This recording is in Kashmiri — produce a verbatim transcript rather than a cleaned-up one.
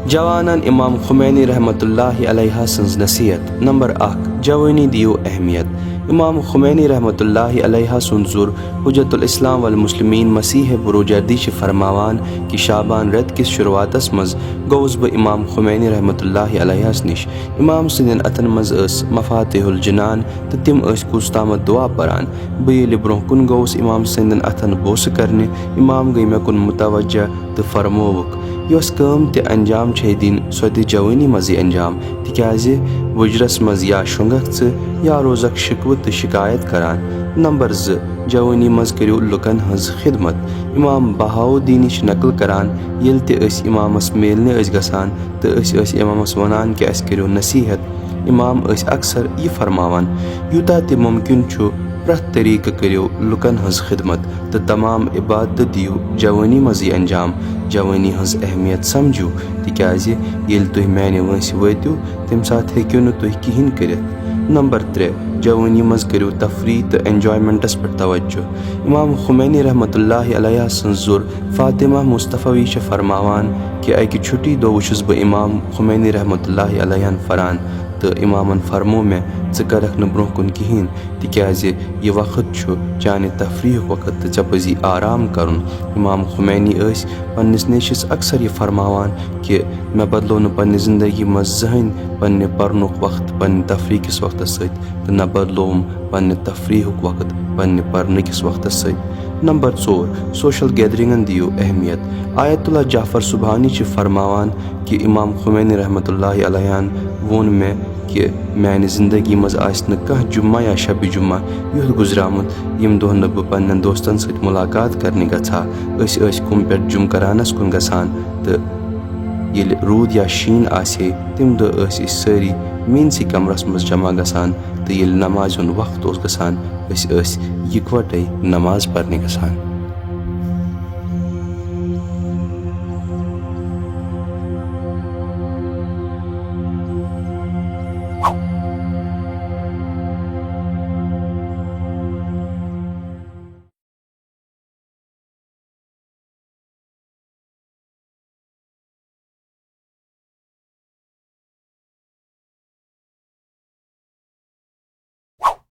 جوانن امام خمینی رحمت اللہ علیہ سٕنٛز نصیحت۔ نمبر اکھ، جوٲنی دِیِو اہمیت۔ امام خمینی رحمت اللہ علیہ سُنٛد زُر حجت الاسلام والمسلمین مسیح بروجردی چھِ فرماوان کہِ شعبان رٮ۪تہٕ کِس شروعاتس منٛز گوٚوُس بہٕ امام خمینی رحمت اللہ علیہس نِش۔ امام سٕنٛدٮ۪ن اتھن منٛز ٲس مفاتیح الجنان تہٕ تِم ٲسۍ کُس تامتھ دعا پران۔ بہٕ ییٚلہِ برٛونٛہہ کُن گوٚوُس امام سٕنٛدٮ۪ن اتھن بوسہٕ کرنہِ، امام گٔیہِ مےٚ کُن متوجہ تہٕ فرمووُکھ، یۄس کٲم تہِ انجام چھے دِنۍ، سۄ دِ جوٲنی منٛزٕے انجام، تِکیازِ وُجرس منٛز یا شۄنٛگکھ ژٕ یا روزکھ شکوٕ تہٕ شکایت کران۔ نمبر زٕ، جوٲنی منٛز کٔرِو لُکن ہٕنٛز خدمت۔ امام بہاؤالدینٕچ نقل کران، ییٚلہِ تہِ أسۍ امامس میلنہِ ٲسۍ گژھان تہٕ أسۍ ٲسۍ امامس ونان کہِ اسہِ کٔرِو نصیحت، امام ٲسۍ اکثر یہِ فرماوان، یوٗتاہ تہِ ممکن چھُ، پرٛٮ۪تھ طریقہٕ کٔرِو لُکن ہٕنٛز خدمت تہٕ تمام عبادتہٕ دِیِو جوٲنی منٛزٕے انجام۔ جوٲنی ہٕنٛز اہمیت سمجھِو، تِکیازِ ییٚلہِ تُہۍ میانہِ وٲنٛسہِ وٲتِو، تمہِ ساتہٕ ہیٚکِو نہٕ تُہۍ کِہینۍ کٔرِتھ۔ نمبر ترٛےٚ، جوٲنی منٛز کٔرِو تفریح تہٕ انجوائمنٹس پٮ۪ٹھ توجہ۔ امام خمینی رحمت اللہ علیہ سٕنٛز زُر فاطمہ مصطفی چھِ فرماوان کہِ اکہِ چھُٹی دۄہ وُچھُس بہٕ امام خمینی رحمت اللہ علیہن فران تہٕ امامن فرموو مےٚ، ژٕ کرکھ نہٕ برٛونٛہہ کُن کِہینۍ، تِکیازِ یہِ وقت چھُ چانہِ تفریحُک وقت تہٕ ژےٚ پزی آرام کرُن۔ امام خمینی ٲسۍ پننِس نیچوِس اکثر یہِ فرماوان کہِ مےٚ بدلو نہٕ پننہِ زندگی منٛز زٕہٕنۍ پننہِ پرنُک وقت پننہِ تفریح کِس وقتس سۭتۍ تہٕ نہ بدلووُم پننہِ تفریحُک وقت پننہِ پرنہٕ کِس وقتس سۭتۍ۔ نمبر ژور، سوشل گیدرنگن دِیِو اہمیت۔ آیت اللہ جعفر سبحانی چھِ فرماوان کہِ امام خمینی رحمت اللہ علیہن ووٚن مےٚ کہِ میانہِ زندگی منٛز آسہِ نہٕ کانٛہہ جمعہ یا شبِ جمعہ یُتھ گُزریومُت، ییٚمہِ دۄہ نہٕ بہٕ پننٮ۪ن دوستن سۭتۍ ملاقات کرنہِ گژھٕ ہا۔ أسۍ ٲسۍ کُم پٮ۪ٹھ جُمہٕ کرانس کُن گژھان تہٕ ییٚلہِ روٗد یا شیٖن آسہِ ہے، تَمہِ دۄہ ٲسۍ أسۍ سٲری میٛٲنسٕے کمرس منٛز جمع گژھان تہٕ ییٚلہِ نمازِ ہُنٛد وقت اوس گژھان، أسۍ ٲسۍ یِکوَٹَے نماز پرنہِ گژھان۔